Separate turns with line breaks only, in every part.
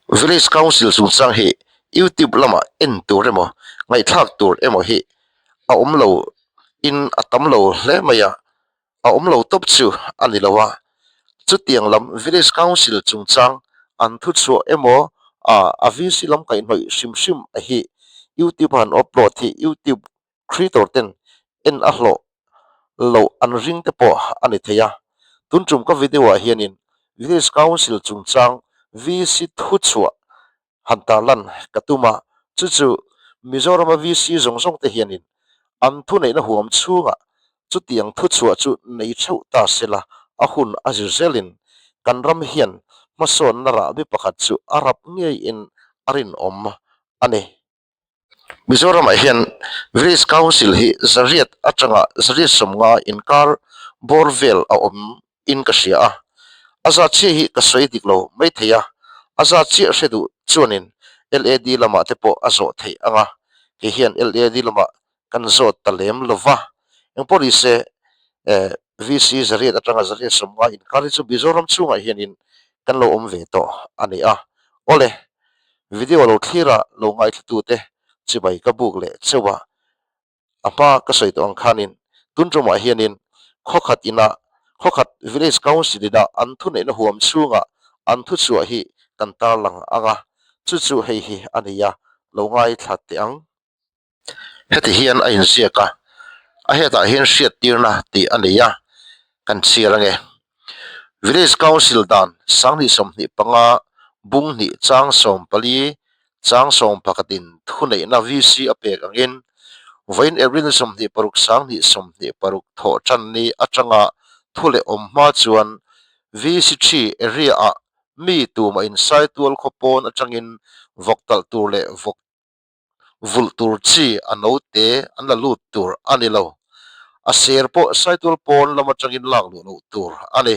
Village Council chungchang hi YouTube lamah en tur emaw ngaihthlak tur emaw hi a awm lo in a tam lo hle mai a, a awm lo tawp chu a ni lo a. Chutiang lam Village Council chungchang an thuchhuah emaw ah a VC lam kaihhnawih hrim hrim a hi YouTube a han upload hi YouTube creator ten en a hlawh loh an ring te pawh a ni thei a. Tun tum ka video ah hianin Village Council chungchang VC thuchhuah han tarlan ka tum a, chu chu Mizorama VC zawng zawng te hianin an thuneihna huam chhungah chutiang thuchhuah chu nei theuh ta sela a hun a zir zelin kan ram hian hmasawnna rahbi pakhat chu a rap ngeiin a rinawm a ni. Mizoramah hian Village Council hi zariat atanga zariat sawmnga inkar bawr vel a awm in ka hria a, a zat chiah hi ka sawi dik lo mai thei a, a zat chiah hre duh chuanin LAD lamah te pawh a zawh theih ang a, kei hian LAD lamah kan zawt ta lem lo va, engpawh ni se VC zariat atanga zariat sawmnga inkar hi chu Mizoram chhungah hianin kan lo awm ve tawh a ni a, awle Video lo thlir a lo ngaithlatute chibai ka buk leh cheuh a, a hma ka sawi tawh ang khanin tun tumah hianin khawkhat inah khawkhat Village Council inah an thuneihna huam chhungah an thuchhuah hi kan tarlang ang a, chu chu hei hi a ni a, lo ngaithla teh ang. Heti hian a inziak a, a hetah hian hriattirna tih a nei a, kan chhiar ange. Village Council dan 2025 bung hnih chang 14 chang 11 in thuneihna VC a pek angin vawiin April 26 2026 thawh tan ni atanga thu leh awm hma chuan VC thi area ah mi tumah insaitual khaw pawn atangin vawk talh tur leh vawk vulh tur chi a note an la lut tur a ni lo. A ser pawh Saitual pawn lam atangin lak luh loh tur a ni.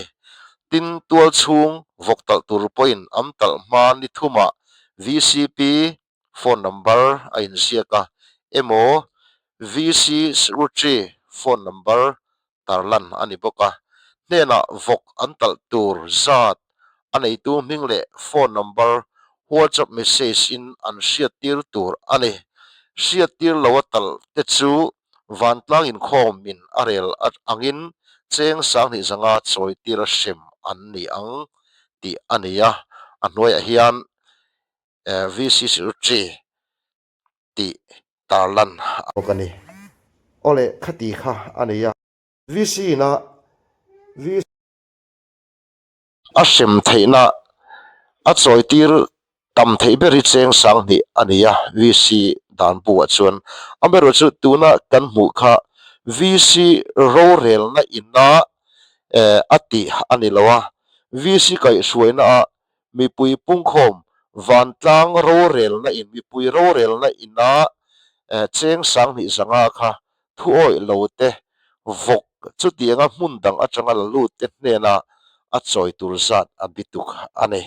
Tin, tual chhung vawk talh tur pawhin an talh hma ni thumah VCP phone number a inziak a emaw VC Secretary phone number tarlan a ni bawk a. Hnenah vawk an talh tur zat a neitu hming leh phone number WhatsApp message in an hriattir tur a ni. Hriattir lo a talh te chu vantlang inkhawm in a rel angin cheng 2005 chawitir a hrem an ni ang tih a ni a. A hnuaiah hian VC Secretary tih tarlan a bawk a ni. Awle khati kha a nei a. VC ina VC. A hrem theihna a chawitir tam theih ber hi cheng 2000 a ni a VC dan buah chuan. Amaherawhchu tuna kan hmuh kha VC rorelna ina a tih a ni lo a, VC kaihhruaina ah Mipui pungkhawm vantlang rorelna in mipui rorelna ina cheng 2500 kha thu awih lo te vawk chutianga hmun dang atanga la lut te hnena a chawi tur zat a bituk a ni.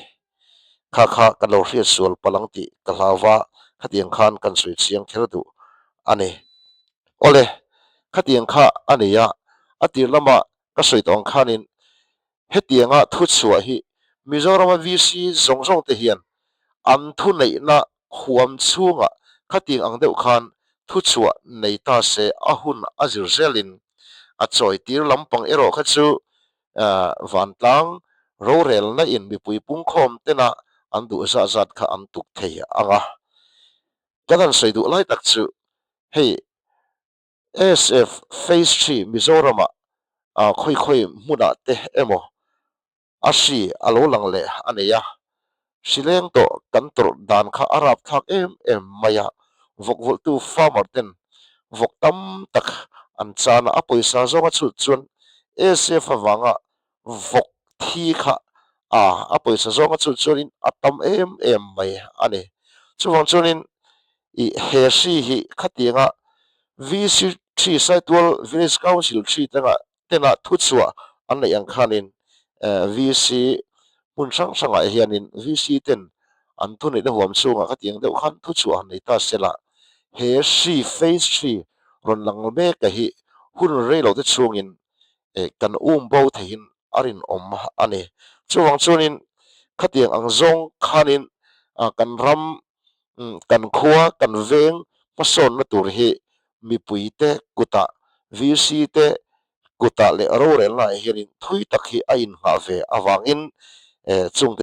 Kha kha kan lo hriat sual palh ang tih ka hlau va, khatiang khan kan sawi chiang kher duh a ni. Awle, khatiang kha a nei a, a tir lama ka sawi tawh ang khanin Hetianga thuchhuah hi Mizorama VC zawng zawng te hian an thuneihna huam chhungah khatiang ang deuh khan thuchhuah nei ta se a hun a zir zelin a chawitir lampang erawh kha chu vantlang rorelna in mipui pungkhawm tena an duh zat zat kha an tuk thei ang a. Kan han sawi duh lai tak chu hei SF Phase Three Mizoramah khawi khawi hmunah te emaw a hri a lo lang leh a nei a, hri leng tawh kan tawrh dan kha a rapthlak em em mai a, vawk vawlhtu farmer ten vawk tam tak an chan a, a pawisa zawnga chhut chuan SF avanga vawk thi kha a a pawisa zawnga chhut chuanin a tam em em mai a ni. Chuvang chuanin ih he hri hi khatianga VC hri Saitual Village Council hri tanga tena thuchhuah an neih ang khanin VC hmun hrang hrangah hianin VC ten an thuneihna huam chhungah khatiang deuh khan thuchhuah han nei ta sela he hri phase hri rawn lang mek a hi hun rei lo te chhungin kan um bo theihin a rinawm a ni. Chuvang chuanin khatiang ang zawng khanin. Ah kan ram kan khua kan veng hmasawnna tur hi mipui te kutah VC te kutah leh rorelnaah hianin thui tak hi a inngah ve avangin chung te.